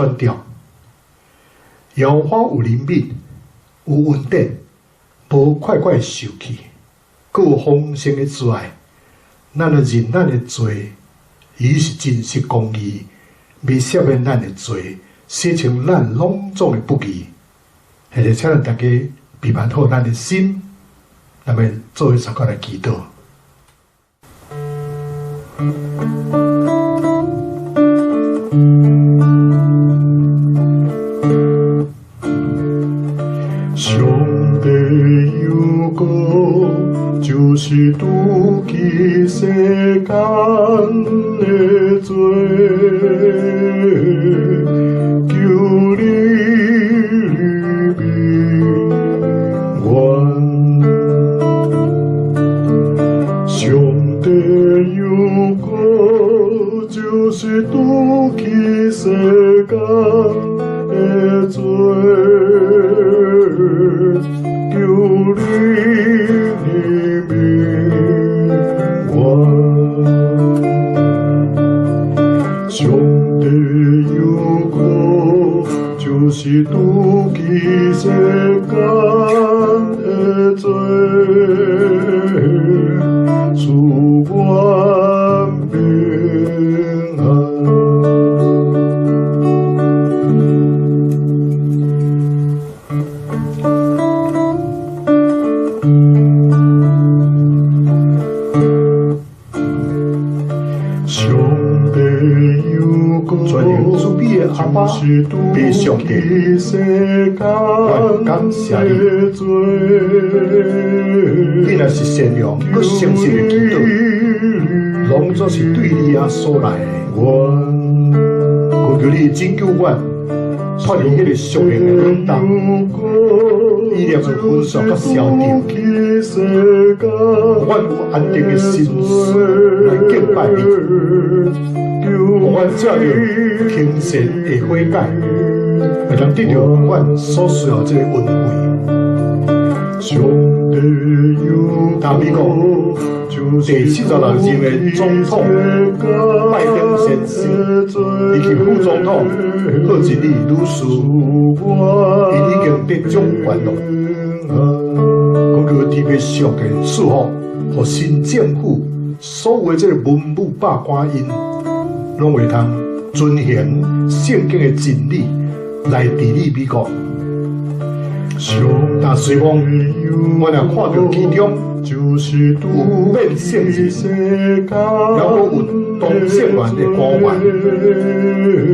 轉調。耶和華有憐憫，有恩典，無快快受氣，閣有豐盛的慈愛。咱若認咱的罪，伊是真實公義，必赦免咱的罪，洗清咱攏總的不義。現在請咱大家備辦好咱的心，咱欲做伙相共來祈禱。上帝有國，就是除去世間的罪，求你憐憫阮。上帝有國，就是除去世間的罪，求你憐憫阮。上帝有國，就是除去世間的罪，賜阮平安。上帝有國，全能慈悲的阿爸，就是除父上帝，去世間阮感謝你。的罪，你若是善良、閣誠實的祈禱，攏總是對你遐所來的。懇求你拯救阮，脫離彼个宿命的冷凍，意念的分散佮消沉，予阮有安定的心思來敬拜你，予阮藉著聽神的悔改，會當得著阮所需要這个恩惠。當美國第76任的總統拜登先生以及副總統賀錦麗女士，𪜶已經得掌權囉。懇求天父上帝賜福，予新政府所有的這个文武百官𪜶，攏會通遵行聖經的真理來治理美國。但雖講，阮若看著其中有變性人，猶閣有同性戀的官員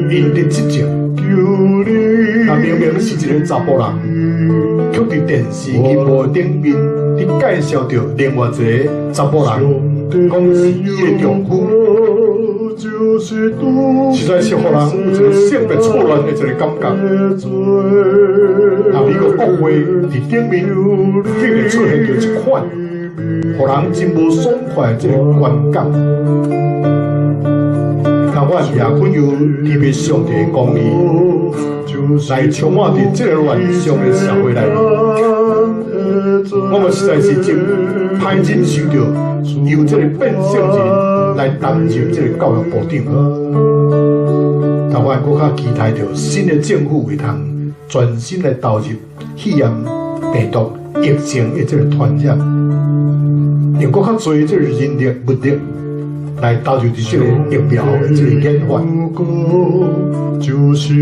，𪜶佇執政，但明明是一个查埔人，卻佇電視螢幕頂面佇介紹著另外一个查埔人，講是伊的丈夫，實在是予人有一个性別錯亂的一个感覺。那美國國會佇頂面竟然出現著這款，予人真無爽快的這个觀感。那阮也懇求天父上帝的公義，來充滿佇這个亂象的社會內面。我們實在是真歹忍受著由這个變性人來擔任這个教育部長。但阮閣較期待著新的政府會通全心來投入肺炎病毒疫情的這个傳染，用閣較濟這个人力物力來投入佇這个疫苗的這个研發，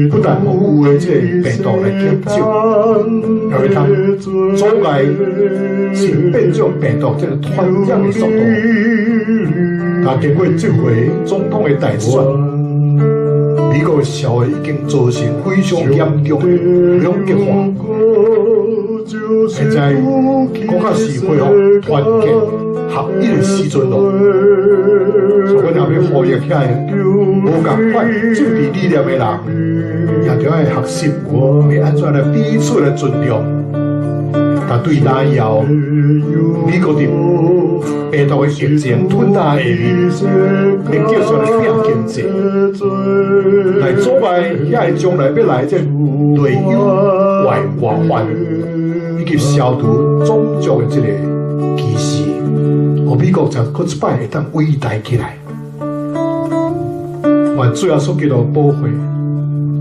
不但予有的這个病毒來減少，也會通阻礙新變種病毒這个傳染的速度。但經過這回總統的大選，美國的社會已經造成非常嚴重的兩極化。現在閣較是恢復團結合一的時陣囉。所以，阮也欲呼籲遐个無仝款政治理念的人，也著愛學習欲按怎來彼此來尊重。但對那以後，美國佇病毒的疫情吞拿下面，欲繼續來拼經濟，來阻礙遐个將來欲來這內憂外患，以及消除種族的這个歧視，予美國才閣一擺會當偉大起來。願主耶穌基督保護，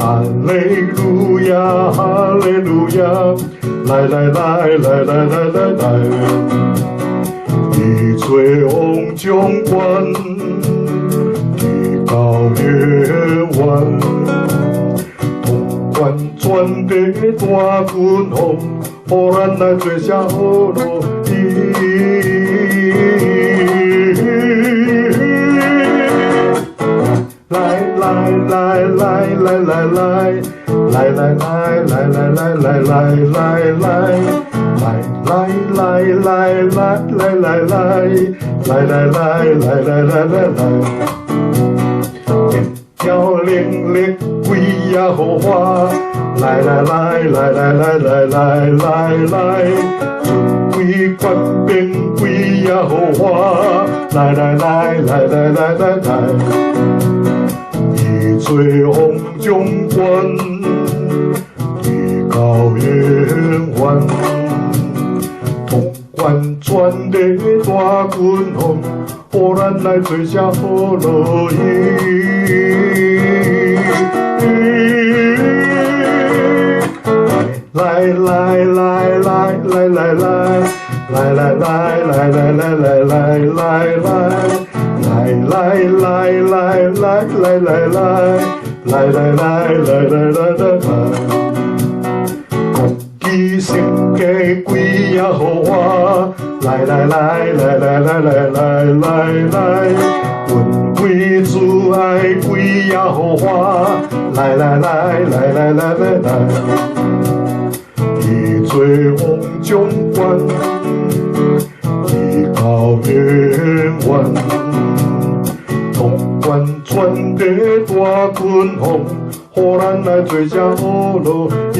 哈利路亞，哈利路亞，來來來來來來來來，伊做王掌權，直到永遠，統管全地大君王，予咱來做聲好樂伊。來來來來來來來，來來來來來來來來來來，來來來來來來來，來來來來來來來來。叫能力歸耶和華，來來來來來來來來來來，尊貴權柄歸耶和華，來來來來來來來來。伊做王掌權，直到永遠，統管全地大君王，予咱來做聲好樂伊。來來來來來來來，來來來來來來來來來來，來來來來來來來，來來來來來來來來。國旗升格歸耶和華，來來來來來來來來來來，尊貴慈愛歸耶和華，來來來來來來來來。伊做王掌權，直到永遠，統管全地大君王，予咱來做聲好樂伊。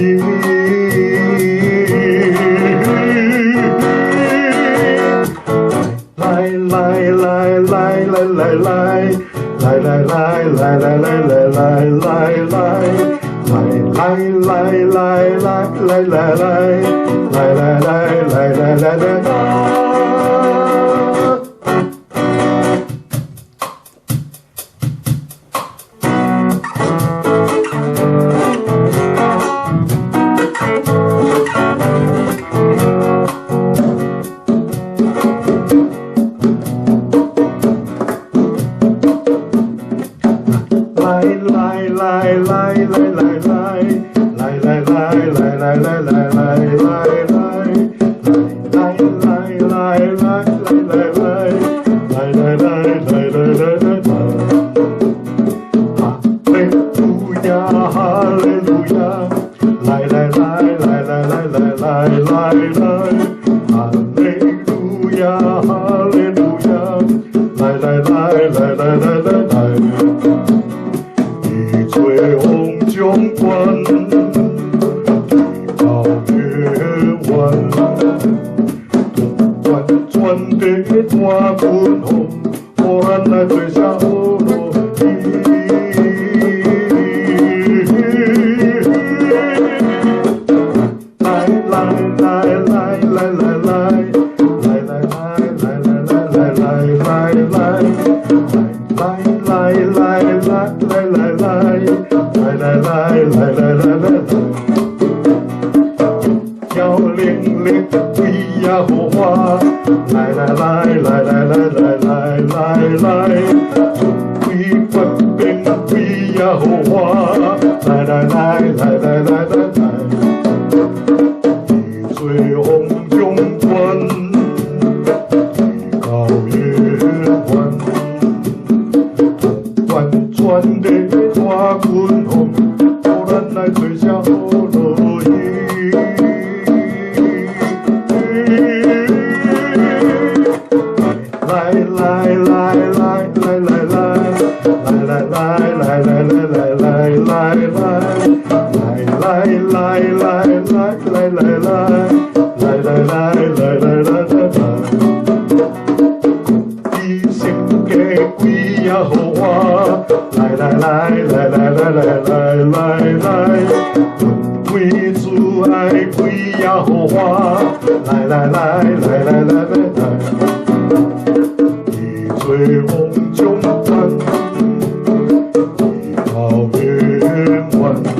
來來來來來來來，來來來來來來來來來來，來來來來來來來，來來來來來來來來。來來來來來來來，來來來來來來來來來來，來來來來來來來，來來來來來來來來。哈利路亞，哈利路亞，來來來來來來來來來來，哈利路亞，哈利路亞，來來來來來來來來。伊做王掌權，直到永遠，統管全地大君王，予咱來做聲好樂伊。來來來來來來來，來來來來來來來來來，來來來來來來來，來來來來來來來來。叫能力歸耶和華，來來來來來來來來來來，尊貴權柄歸耶和華，來來來來來來來來。伊做王掌權，直到永遠，統管全地大君王，予咱來做聲好樂伊。來來來來來來來，來來來來來來來來來，來來來來來來來，來來來來來來來來。國旗升格歸耶和華，來來來來來來來來來來，尊貴慈愛歸耶和華，來來來來來來來來。伊做王掌權，直到永遠，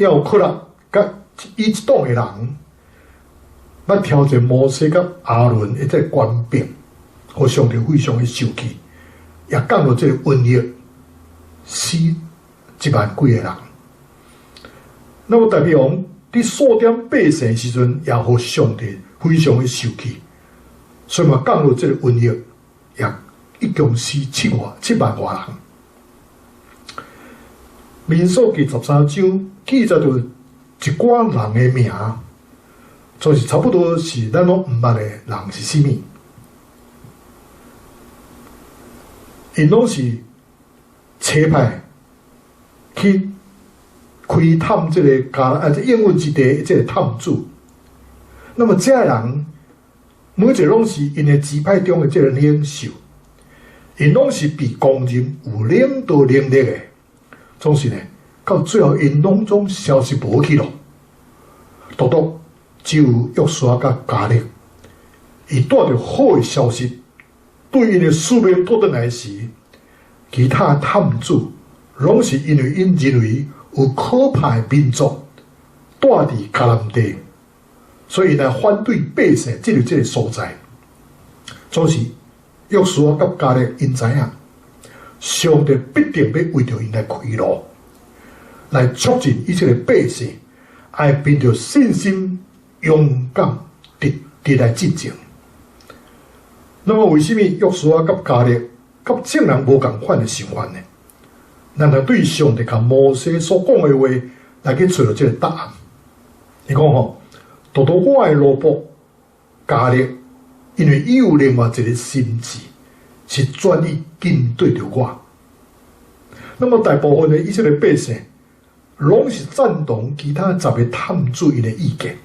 猶有可勒佮伊一黨的人，捌挑戰摩西佮亞倫的這個權柄，予上帝非常的受氣，也降落這個瘟疫，死1萬幾个人。那麼大衛王佇數點百姓的時陣，也予上帝非常的受氣，所以嘛降落這個瘟疫，也一共死7萬外人。民數記13章記載著一寡人的名，就是差不多是咱攏毋捌的人是啥物？𪜶攏是差派去開探這個迦啊，這應許之地的這個探子。那麼這个人每一個攏是𪜶的支派中的這個領袖，𪜶攏是被公認有領導能力的。總是呢，到最後𪜶攏總消失無去咯。獨獨只有約書亞佮迦勒，伊帶著好的消息，對𪜶的使命倒轉來時，其他探子攏是因為𪜶認為有可怕的民族住佇迦南地，所以𪜶來反對百姓進入這个所在。總是約書亞佮迦勒𪜶知影，上帝必定欲為著𪜶來開路，來促進以色列百姓愛憑著信心、勇敢、直直來進前。那麼為啥物約書亞佮迦勒佮眾人無仝款的想法呢？咱來對上帝佮摩西所講的話來去揣著這个答案。伊講吼，獨獨我的奴僕迦勒，因為伊有另外一个心志，是專一跟對著我。那麼大部分的以色列百姓，攏是贊同其他10个探子𪜶的意見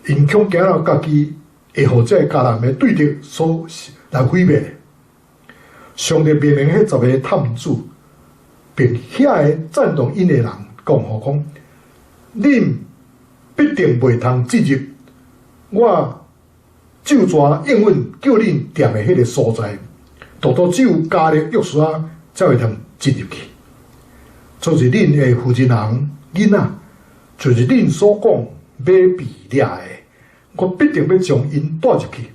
，𪜶恐驚了家己會予這个迦南的對敵所來毀滅。上帝命令彼10个探子，並遐个贊同𪜶的人講吼講，恁必定袂通進入我咒詛應允叫恁踮的彼个所在，獨獨只有迦勒約書亞才會通進入去。就是恁的負責人囡仔，就是恁所講欲被掠的，我必定欲將𪜶帶入去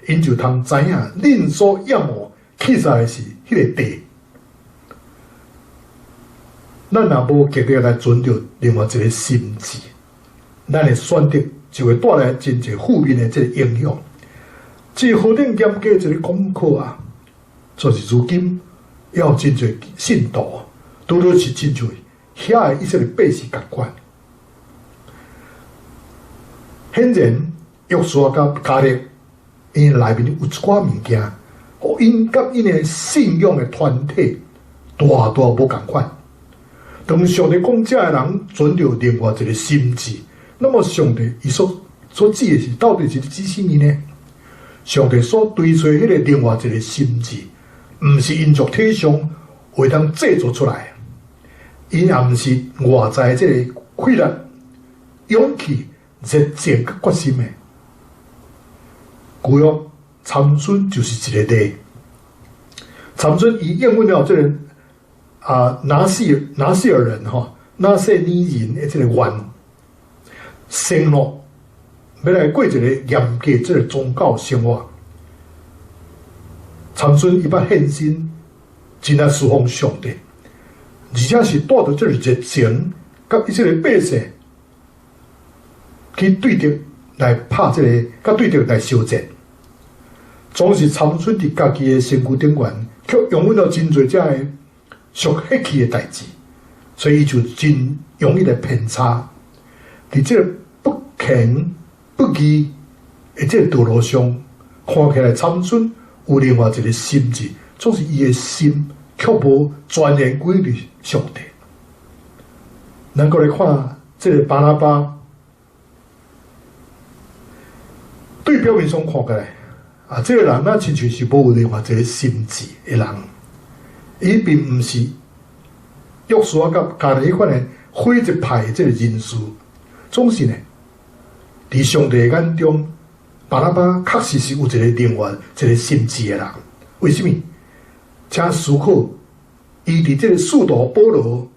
，𪜶就通知影恁所厭惡棄殺的是彼个地。咱若無極力來存著另外一个心志，咱的選擇就會帶來真濟負面的這个影響。這何等嚴格一个功課啊！就是如今猶有真濟信徒，拄著是親像遐个以色列百姓仝款。顯然，約書亞佮迦勒，𪜶內面有一寡物件，予𪜶佮𪜶的信仰的團體大大無仝款。當上帝講這个人存著另外一个心志，那麼上帝伊所指的是到底是指啥物呢？上帝所追揣彼个另外一个心志，毋是𪜶肉體上會當製造出來，伊也毋是外在這个氣力、勇氣、熱情佮決心的。舊約參孫就是一个例。參孫伊應允了這个啊拿細耳人吼，拿細耳人的這个願，承諾欲來過一个嚴格這个宗教生活。參孫伊捌獻身，真愛侍奉上帝，而且是帶著這个熱情，佮以色列百姓去對敵來拍這个，佮對敵來相戰。總是參孫佇家己的身軀頂懸，卻擁有了真濟這个屬血氣的代誌，所以伊就真容易來偏差。佇這个不虔不義的這个道路上，看起來參孫有另外一个心志，總是伊的心卻無全然歸予上帝。咱閣來看這个巴拿巴，對表面上看起來，啊，這个人啊，親像是無有另外一个心志的人，伊並毋是約書亞佮迦勒彼款的火一派的這个人士。總是呢，佇上帝眼中，巴拿巴確實是有一个另外一个心志的人。為啥物？請思考，伊佇這个使徒保羅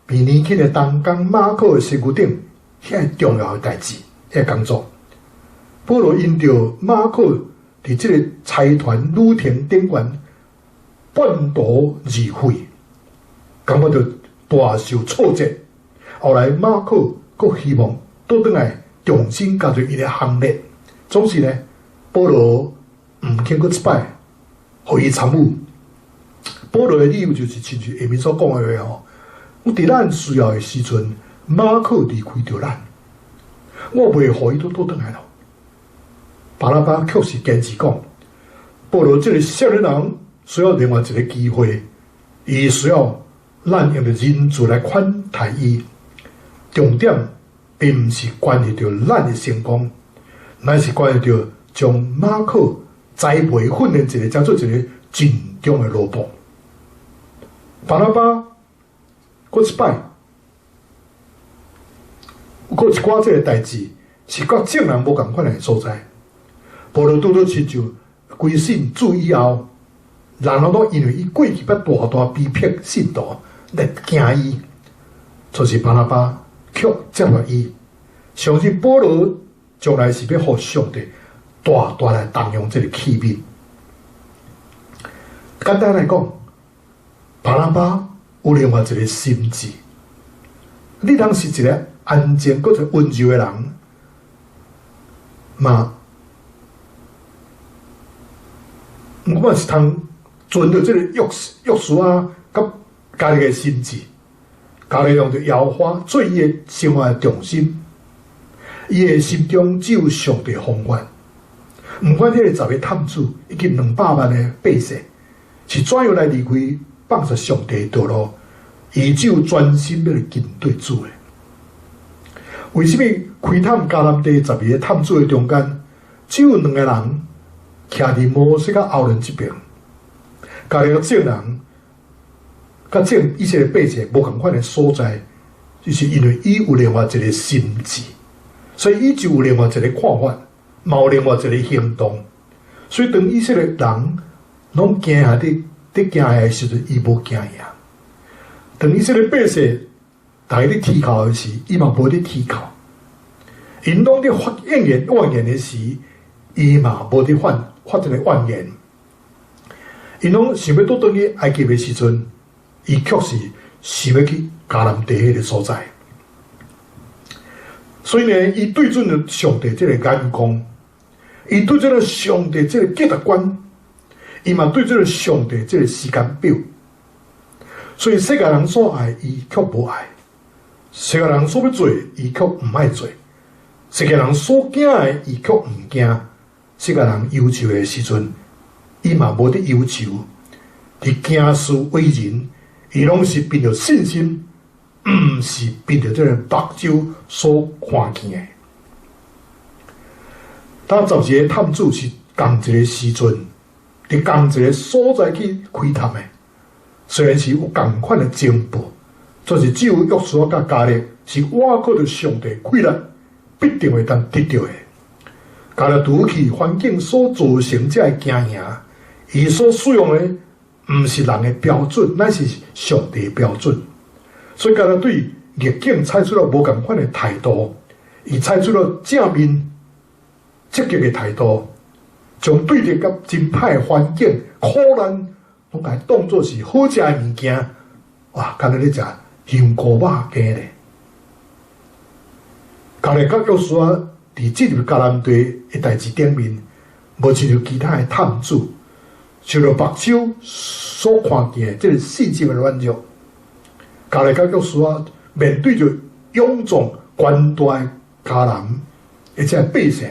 比年輕的同工馬可的身軀頂遐重要的代誌、遐工作。保羅因著馬可佇這个財團旅程頂懸半途而廢，感覺著大受挫折。後來馬可閣希望倒轉來重新加入伊的行列，總是呢，保羅毋肯閣一擺，予伊參與。保羅的理由就是親像下面所講的話吼，我佇咱需要的時陣，馬可離開著咱，我袂予伊閣倒轉來咯。巴拿巴卻是堅持講，保羅這个少年人需要另外一个機會，伊需要咱用著仁慈來款待伊。重點並毋是關係著咱的成功，乃是關係著將馬可栽培訓練一个，成做一个盡忠的奴僕。巴拿巴閣一擺，閣一寡這个代誌是佮眾人無仝款的所在。保羅拄拄親像歸信主以後，人攏因為伊過去捌大大逼迫信徒來驚伊，就是巴拿巴卻接納伊，相信保羅將來是欲予上帝大大來動用這个器皿。簡單來講，巴拿巴有另外一个心志。你通是一个安靜、閣一个溫柔的人嘛？毋過是通存著這个約書亞佮迦勒的心志，迦勒用著耶和華做伊的生活的重心，伊的心中只有上帝方法。毋管彼个十个探子以及200萬的百姓是怎樣來離開放棄上帝的道路，伊只有專心欲來跟隨主的。為啥物開探迦南地12个探子的中間，只有兩个人徛佇摩西佮亞倫這邊，迦勒眾人佮眾以色列百姓無仝款的所在，就是因為伊有另外一个心志，所以伊就有另外一个看法，嘛有另外一个行動。所以當以色列人攏驚嚇佇佇驚嚇的時陣，伊無驚嚇；當以色列百姓逐家佇啼哭的時，伊嘛無佇啼哭。𪜶攏佇發怨言怨言的時，伊嘛無佇發發這个怨言。𪜶攏想欲倒轉去埃及的時陣，伊卻是想欲去迦南地彼个所在。所以呢，伊對準著上帝這个眼光，伊對準著上帝這个價值觀，伊嘛對準著上帝這个時間表。所以世界人所愛，伊卻無愛；世界人所欲做，伊卻毋愛做；世界人所驚的，伊卻毋驚。世界人憂愁的時陣，伊嘛無佇憂愁。佇行事為人，伊攏是憑著信心，毋是憑著這个目睭所看見的。當12个探子是仝一个時陣，佇仝一个所在去開探的，雖然是有仝款的情報，就是只有約書亞佮迦勒是倚靠著上帝氣力，必定會當得著的。迦勒除去環境所造成這个驚嚇，伊所使用的毋是人的標準，乃是上帝的標準。所以迦勒對逆境採取了無仝款的態度，伊採取了正面積極的態度，將對立佮真歹環境、苦難，攏共當做是好食的物件。哇，敢若咧食香菇肉羹咧。迦勒佮約書亞佇進入迦南地的代誌頂面，無親像其他的探子，受著目睭所看見的這个信心的軟弱。迦勒佮約書亞面對著勇壯權大的迦南，而且百姓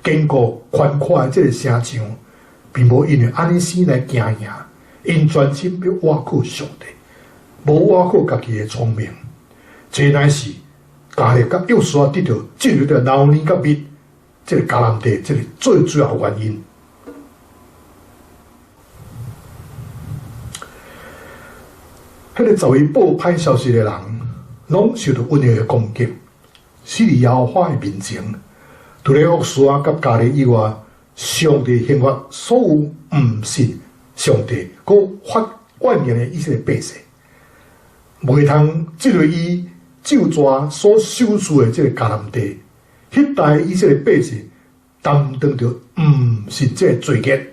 堅固寬闊的這个城牆，並無因為按呢生來驚嚇，𪜶專心欲倚靠上帝，無倚靠家己的聰明。這乃是迦勒佮約書亞得著進入著流奶佮蜜這个迦南地，這个最主要原因。彼个十位報歹消息的人，攏受著瘟疫的攻擊，死佇耶和華的面前。除了約書亞佮迦勒以外，上帝刑罰所有毋信上帝、閣發怨言的以色列百姓。袂通這個伊咒詛所守住的這个迦南地，彼代以色列百姓擔當著毋信這个罪孽，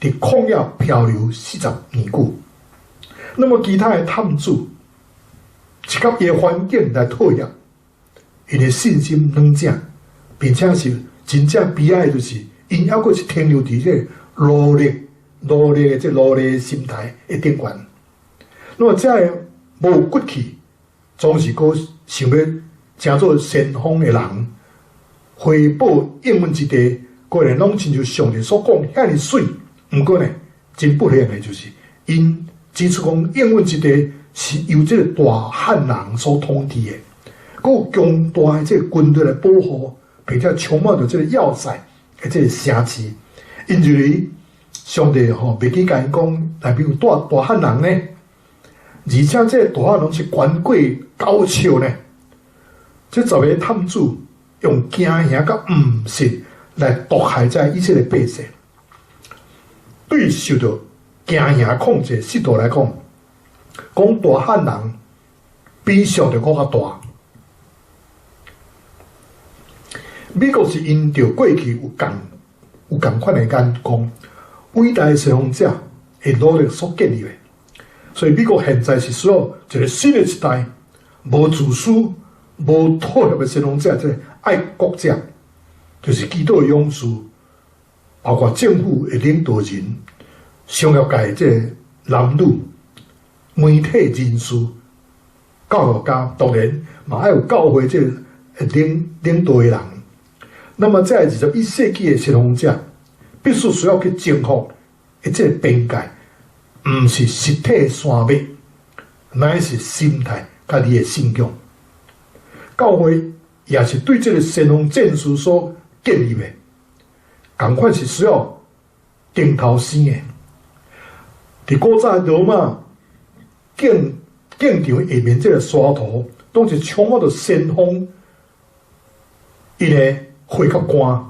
佇曠野漂流40年久。那麼其他的探子，是佮伊的環境來妥協，𪜶的信心軟正，並且是真正悲哀的，就是𪜶猶閣是停留佇這個奴隸的這奴隸心態的頂懸。那麼這个無骨氣，總是閣想欲成做先鋒的人，回報應允之地，果然攏親像上帝所講遐爾媠。毋過呢，真不幸的就是，𪜶指出講應允之地是由這个大漢人所統治的，閣有強大的這个軍隊來保護，並且充滿著這个要塞的這个城市。𪜶認為上帝吼袂記共𪜶講內面有大漢人呢，而且這个大漢人是懸過9尺呢。這10個探子用驚嚇佮毋信來毒害這以色列百姓，對受著驚嚇控制使徒來講，講大漢人比上帝閣較大。美國是因著過去有仝款的眼光，偉大的先鋒者的努力所建立的，所以美國現在是需要一個新的一代，無自私、無妥協的先鋒者，這個愛國者，就是基督的勇士，包括政府的領導人、商業界這個男女、媒體人士、教育家，當然嘛愛有教會這個領導的人。那麼，這21世紀的先鋒者，必須需要去征服的這个邊界，毋是實體山脈，乃是心態佮你的信仰。教會也是對這个先鋒戰士所建立的，仝款是需要頂頭生的。佇古早羅馬競場下面這个沙塗，攏是充滿著先鋒，𪜶的血佮汗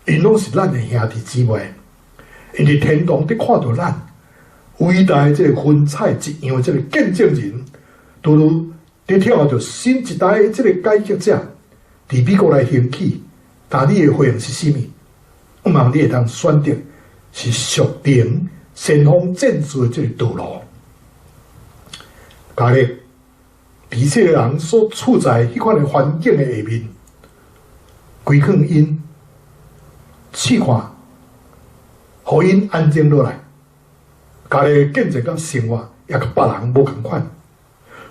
，𪜶攏是咱的兄弟姊妹，𪜶佇天堂佇看著咱偉大的這个雲彩一樣的這个見證人，拄拄佇聽著新一代的這个改革者佇美國來興起，但你的回應是啥物？毋望你會當選擇是屬靈先鋒戰士的這个道路。迦勒，以色列人所處在彼款的環境的下面，規勸𪜶試看，予𪜶安靜落來。迦勒見證佮生活也佮別人無仝款，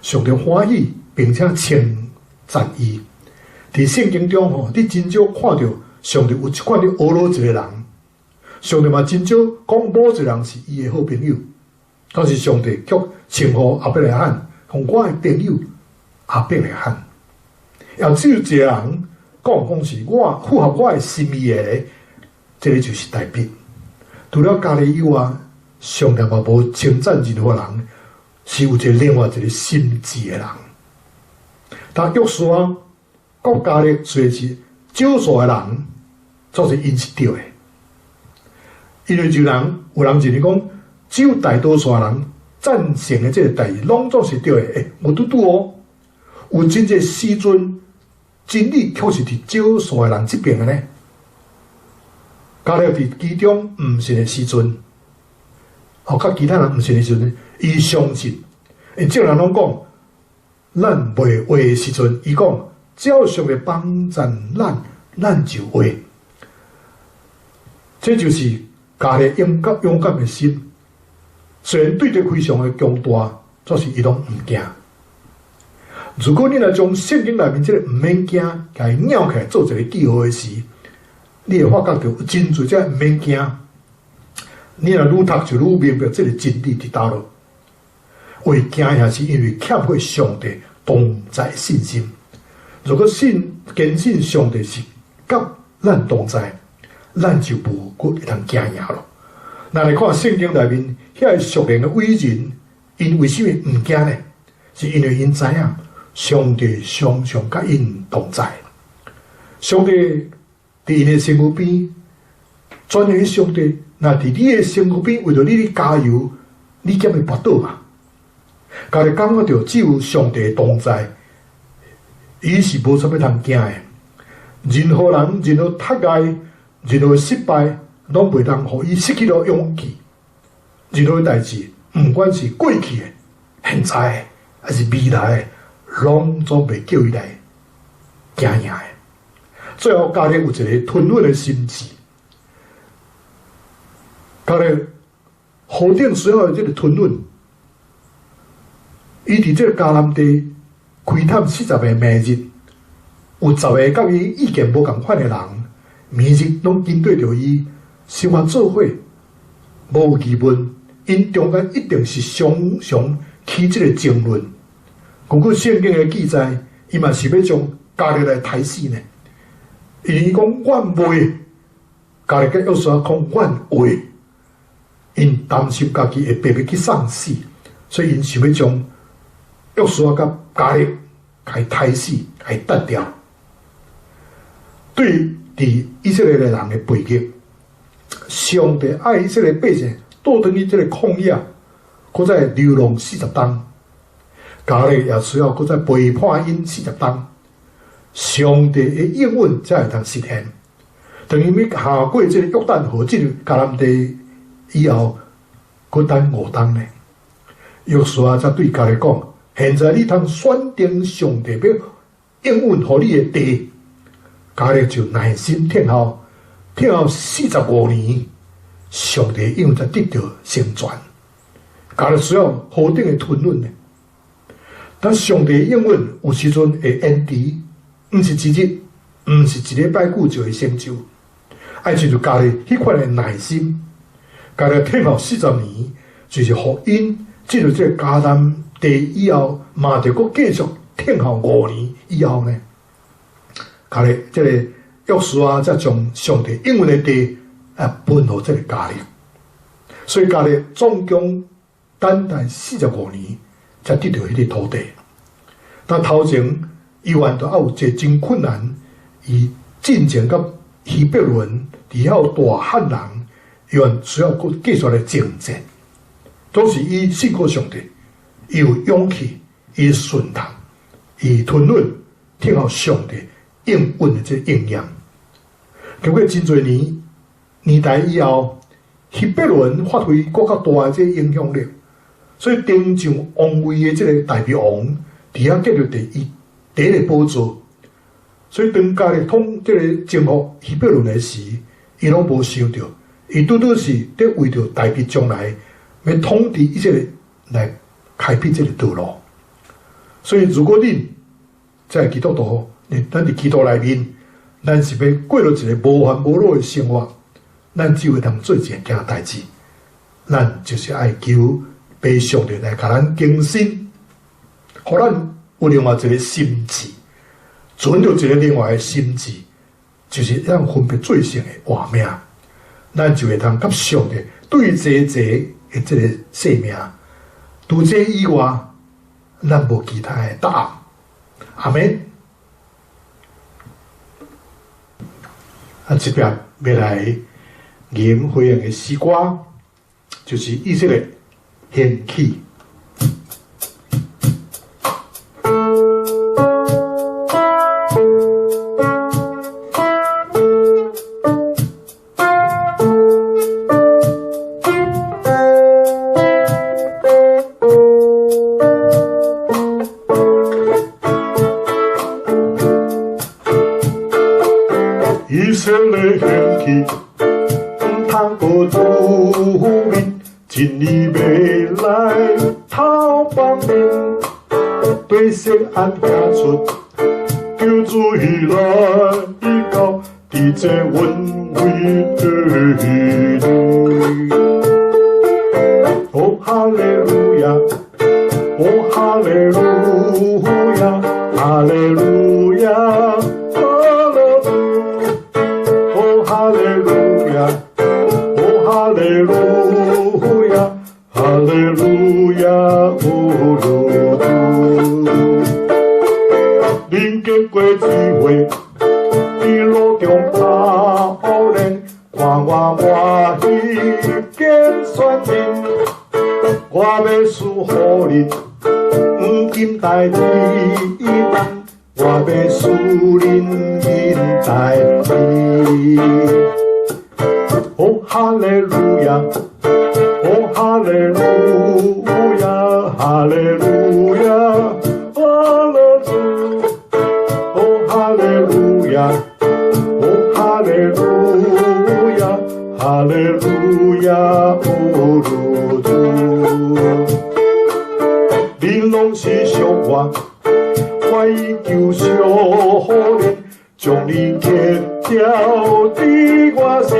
上帝歡喜並且稱讚伊。佇聖經中吼，你真少看著上帝有這款咧呵咾一个人，上帝嘛真少講某一个人是伊的好朋友，但是上帝卻稱呼亞伯拉罕，講我的朋友亞伯拉罕。也只有一个人講講是我符合我的心意的，這个就是大衛。除了迦勒以外，上帝嘛無稱讚任何人是有一個另外一個心志的人。但約書亞佮迦勒雖然是少數的人，總是𪜶是對的。因為有人認為講，只有大多數的人贊成的這個代誌，攏總是對的。欸，無拄拄哦，有真濟時陣，真理卻是佇少數的人這邊的呢。迦勒佇其中毋信的時陣，哦，佮其他人毋信的時陣，伊相信。𪜶眾人攏講，咱袂活的時陣，伊講只要上帝幫贊咱，咱就活。這就是迦勒勇敢勇敢的心。雖然對敵非常的強大，卻是伊攏毋驚。如果你若將聖經內面這个毋免驚，共伊拗起來做一个記號的時，你會發覺著有真濟這毋免驚。你若愈讀就愈明白這个真理佇佗落。會驚也是因為欠缺上帝同在信心。如果信堅信上帝是佮咱同在，咱就無閣會通驚嚇囉。咱來看聖經內面遐个屬靈的偉人，𪜶為啥物毋驚呢？是因為𪜶知影上帝常常佮𪜶同在。上帝佇𪜶的身軀邊，專業上帝，若佇你的身軀邊為著你咧加油，你敢會跋倒嗎？家己感覺著只有上帝同在，伊是無啥物通驚的。任何人、任何窒礙、任何失敗，攏袂當予伊失去了勇氣。任何代誌，毋管是過去的、現在的，還是未來的，攏總袂叫伊來驚嚇的。最後，加勒有一個吞忍的心志。加勒何等需要這個吞忍？伊佇這個迦南地開探40個暝日，有10個佮伊意見無仝款的人，暝日攏跟綴著伊，生活做伙，無疑問，𪜶中間一定是常常起這個爭論。根據聖經的記載，伊嘛是欲將加勒來刣死呢。因為伊講阮袂，加勒佮約書亞講阮會，𪜶擔心家己會白白去送死，所以𪜶想欲將約書亞佮加勒共伊刣死，共伊殺掉。對佇以色列的人的背景，上帝愛以色列百姓倒轉去這个曠野，閣再流浪40冬，加勒也需要閣再陪伴𪜶40冬。上帝的應允才會當實現。當𪜶欲跨過這個約旦河進入迦南地以後，閣等5冬呢？約書亞才對加勒講：現在你通選定上帝欲應允予你的地。加勒就耐心等候，等候45年，上帝應允才得著成全。加勒需要何等的吞忍呢？但上帝應允有時陣會延遲，毋是一日，毋是一禮拜久就會成就。愛親像加勒彼款的耐心，加勒等候40年，就是予𪜶進入這个迦南地以後，嘛著閣繼續等候5年以後呢？加勒這个約書亞才將上帝應允的地分予這个加勒，所以加勒總共等待45年，才得著彼个土地。但頭前猶原都猶有一个真困難，伊進前佮希伯崙佇遐有大漢人，猶原需要閣繼續來征戰，總是伊信靠上帝，伊有勇氣，伊順從，伊吞忍，聽候上帝應允的這個應驗。經過真濟年年代以後，希伯崙發揮閣較大的這個影響力，所以登上王位的這個大衛王，佇遐建立第一个寶座。所以當加勒統這个征服希伯崙的時，伊攏無想著，伊拄拄是佇為著大衛將來欲統治以色列來開闢這个道路。所以如果恁在基督徒，咱佇基督內面，咱是欲過著一个無煩無惱的生活，咱只會當做一件代誌，咱就是愛求父上帝來共咱更新，予咱有另外一个心志，存著一个另外的心志，就是咱分別罪聖的活命，咱就會通佮上帝對齊齊的這个生命。除這以外，咱無其他的答案。阿們。這邊欲來吟回應的詩歌，就是以色列興起。以色列興起，毋通閣住眠，真理欲來透光明，對錫安行出，救主已來到，佇這恩惠的日。哦，哈利路亞，哦，哈利路亞，哈利路亞。哈利路亞，哦，哈利路亞，哈利路亞，哦，路途。恁經過聚會，佇路中跑練，看我歡喜見選民，我欲賜予恁，今代志重，我欲输恁因代志。哦，哈利路亞，哦，哈利路亞，哈利路亞，阿樂主。哦，哈利路亞，哦，哈利路亞，哈利路亞，哦，主。恁攏是屬我，我已求相予恁，將你克調佇我身，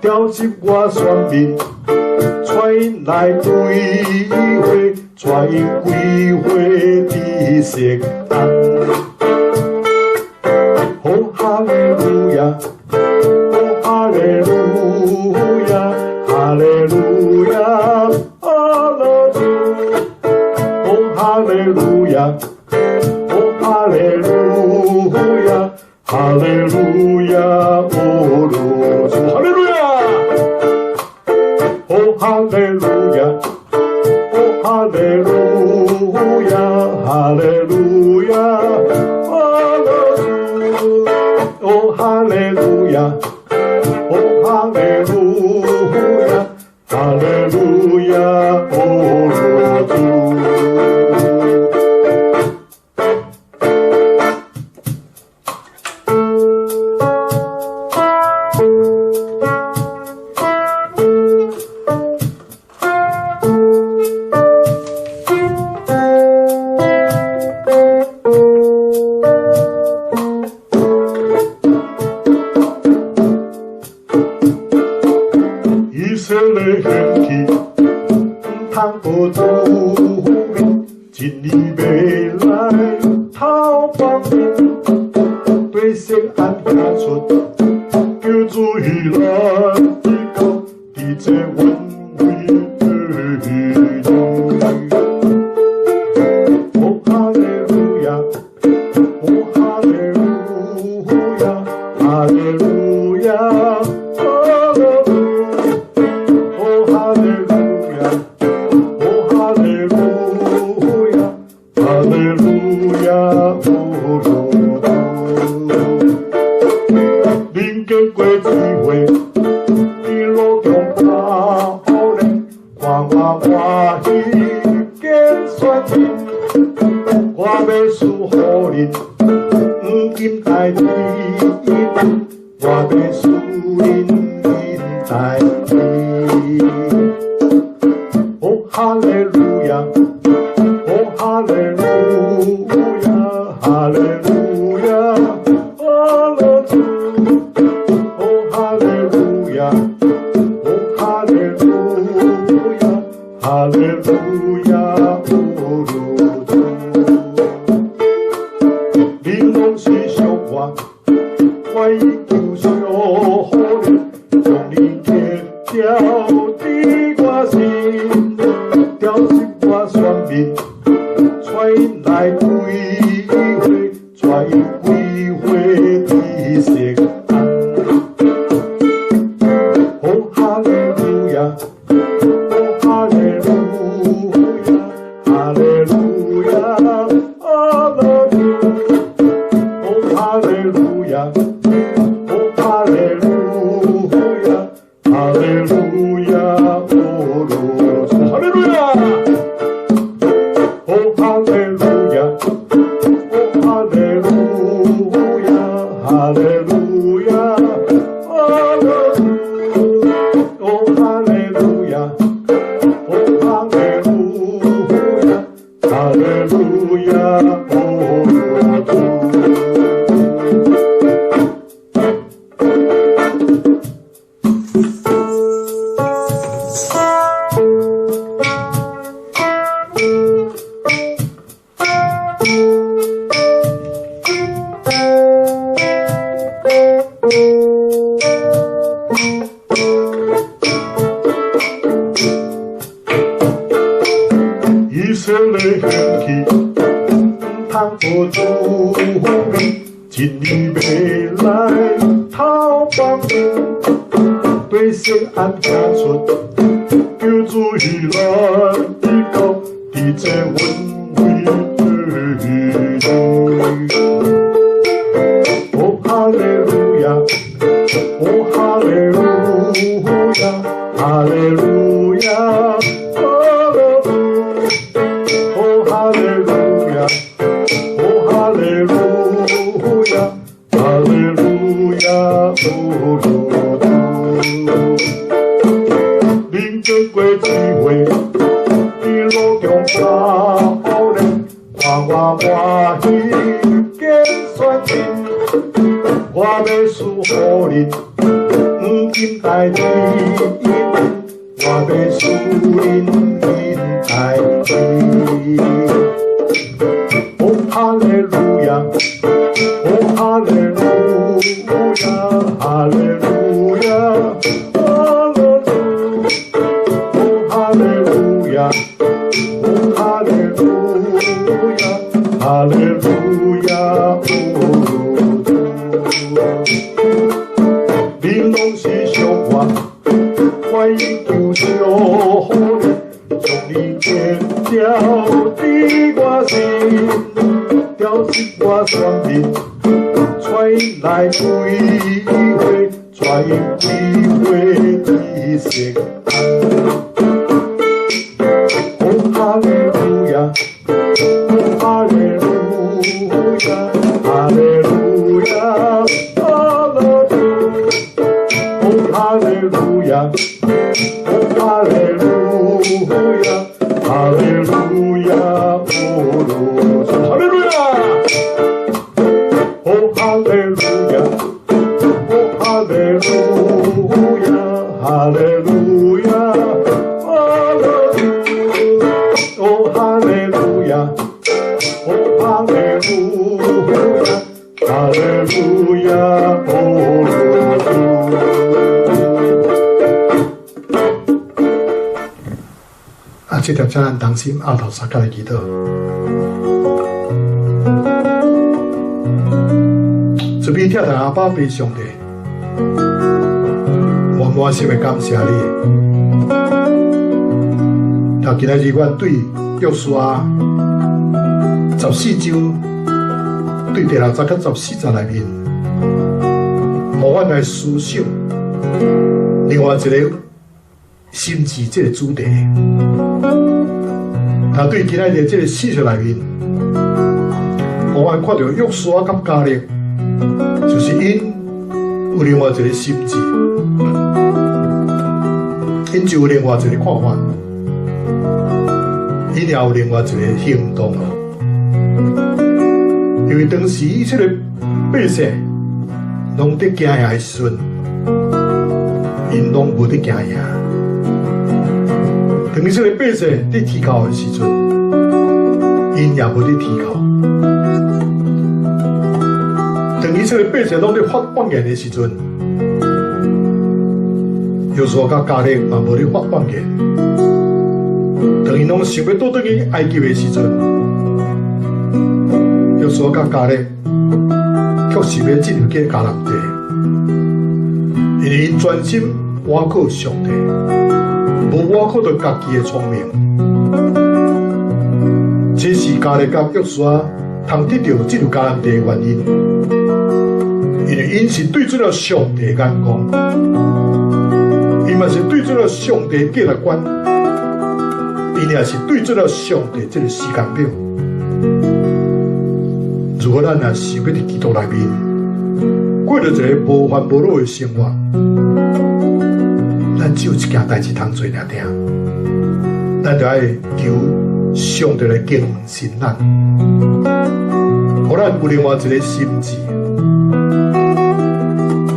調集我選民，帶𪜶來歸回，帶𪜶歸回佇錫安。哦，哈利路亞，哦，哈利路亞，哈利路亞，阿樂主。哦，哈利路亞，哦，哈利路亞，哈利路亞，哦，主，哈利路亞，哦，哈利路亞，哦，哈利路亞，哈利路亞，阿樂主，哦，哈利路亞，哦，哈利路亞，哈利路亞，哦，主。以色列興起，毋通閣拄面，真理欲來透光明，對錫安行出，救主已來到，佇這阮為的日。哦，哈利路亞，哦，哈利路亞，哈利路亞，阿樂主。哦，哈利路亞，哦，哈利路亞，哈利路亞，哦，主。恁經過智慧，佇路中跑咧，看我歡喜揀選恁，我欲賜予恁，黃金代替銅，我欲賜恁銀代替。哦，哈利路亞，哦，哈利路亞，哈利路亞，阿樂主。哦，哈利路亞，哦，哈利路亞，哈利路亞，哦，主。恁攏是屬我，我已求相予恁，將你克調佇我身，調集我選民，帶𪜶來歸回，帶𪜶歸回佇錫安。哦，哈利路亞，哦，哈利路亞，哈利路亞，阿樂主。哦，哈利路亞，哦，哈利路亞，哈利路亞，哦，主，哈利路亞，哦，哈利路亞，哦，哈利路亞，哈利路亞，阿樂主。哦，哈利路亞，哦，哈利路亞，哈利路亞，哦，主。以色列興起，毋通閣拄面，真理欲來透光明，對錫安行出，救主已來到，佇這阮為哦，哈利路亞，哦，哈利路亞，哈利路亞，哈利路，哦，哈利路亞，哦，哈利路亞，哈利路亞，哦，恁經過智慧，佇路中跑咧，看我歡喜揀選恁，我欲賜予恁黃金代替銀，我欲賜恁銀代替。哦，哈利路亞，哦，哈利路亞，哈利路亞，哈利路，哦，哈利路亞，哦，哈利路亞，哈利路亞，哦，恁攏是屬我，我已求賞恁，將你建造佇我心，調是我選民，帶來歸回，帶𪜶歸回佇錫安。哦，哈利路亞，哦，哈利路亞，哈利路亞，哈利路，哦，哈利路亞，哦，哈利路亞，哈利路亞，哦，哈利路亞，哦，哈利路亞，哦，哈利路亞，哈利路亞，哈利路，哦，哈利路亞，哦，哈利路亞，哈利路亞，哦，路。啊，這條請咱同心阿頭相共來祈禱。慈悲疼疼阿爸父上帝，我滿心的感謝你。那今仔日阮對約書亞14章對第6節到14節內面，予阮來思想另外一個心志這個主題。那對今仔日這個史實內面，予阮看著約書亞佮迦勒，就是𪜶有另外一個心志，𪜶就有另外一個看法，𪜶也有另外一個行動。因為當時以色列百姓攏佇驚嚇的時陣，𪜶攏無佇驚嚇。當以色列百姓佇啼哭的時陣，𪜶也無佇啼哭。當以色列百姓攏佇發怨言的時陣，約書亞佮迦勒嘛無佇發怨言。當𪜶攏想欲倒轉去埃及的時陣，約書亞佮迦勒卻是欲進入去迦南地，因為𪜶專心倚靠上帝，無倚靠著家己的聰明。這是迦勒佮約書亞通得著進入迦南地的原因，因為𪜶是對準了上帝的眼光，𪜶嘛是對準了上帝的價值觀，𪜶也是對準了上帝這個時間表。如果咱若是欲佇基督內面過著一个無煩無惱的生活，咱只有一件代誌通做爾爾，咱就愛求上帝來更新咱，予咱有另外一个心志，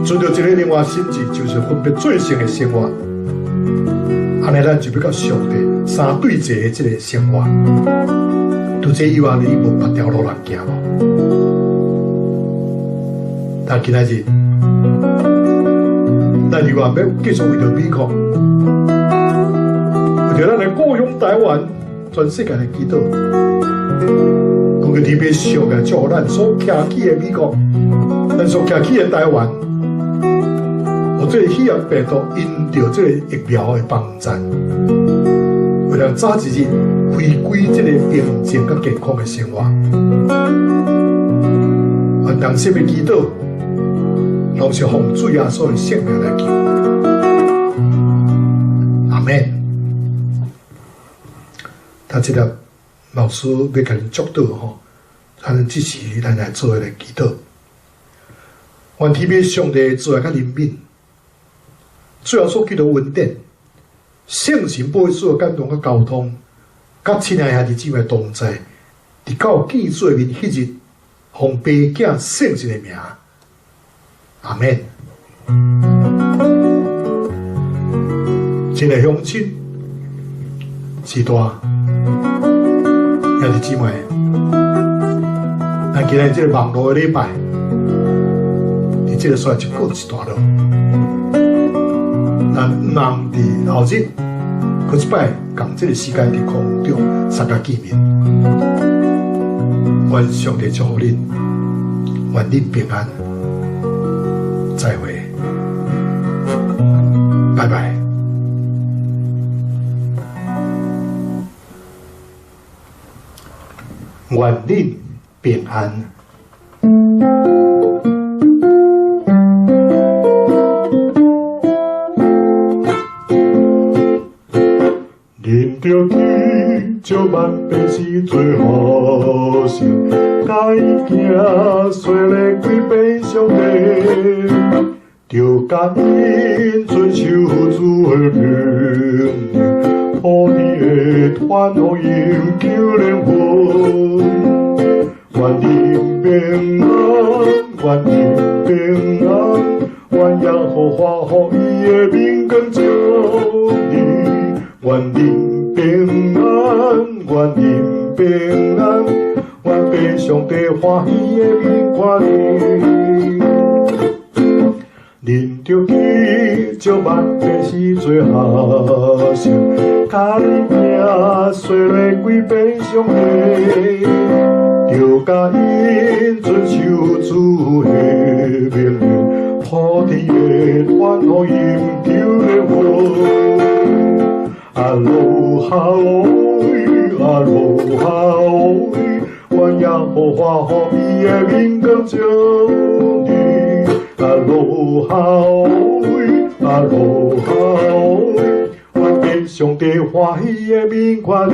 存著一个另外心志，就是分別罪性的生活。按呢，咱就欲佮上帝三對齊的這个生活。除這以外，你無別條路通行無？但今仔日，咱猶原欲繼續為著美國，為著咱的故鄉台灣，全世界來祈禱，求求天父上帝祝福咱所徛起的美國，咱所徛起的台灣，予這个肺炎病毒𪜶著這个疫苗的幫贊，為咱早一日回歸這個平靜佮健康的生活。願同心的祈禱，攏是奉主耶穌的聖名來求。阿們。他這個老師欲共恁祝禱吼，咱這時咱來做伙來祈禱。願天父上帝慈愛佮憐憫，主耶穌基督恩典，聖神保惠師的感動佮交通，佮親愛兄弟姊妹同在，直到見主的面彼日，奉父子聖神的名，阿們。親愛鄉親，序大，兄弟姊妹，咱今日這個網路的禮拜，佇這個所在就告一段落。咱毋通佇後日，閣一擺仝這個時間佇空中相共見面。願上帝祝福恁，願恁平安，再會，拜拜。願恁平安。認著基督萬百是做好事，該行洗禮歸變上帝，著感恩遵守主的命令，普天的傳福音救靈魂。願恁平安，願恁平安，願耶和華予伊的明光照你。願恁平安，願恁平安，願被上帝歡喜的面看你。認著基督萬百是做學生，該行洗禮歸變上帝，著感恩遵守主的命令，普天的傳福音救靈魂。阿羅哈哦，阿羅哈哦，願耶和華予伊的明光照你。阿羅哈哦，阿羅哈哦，願被上帝歡喜的面看你。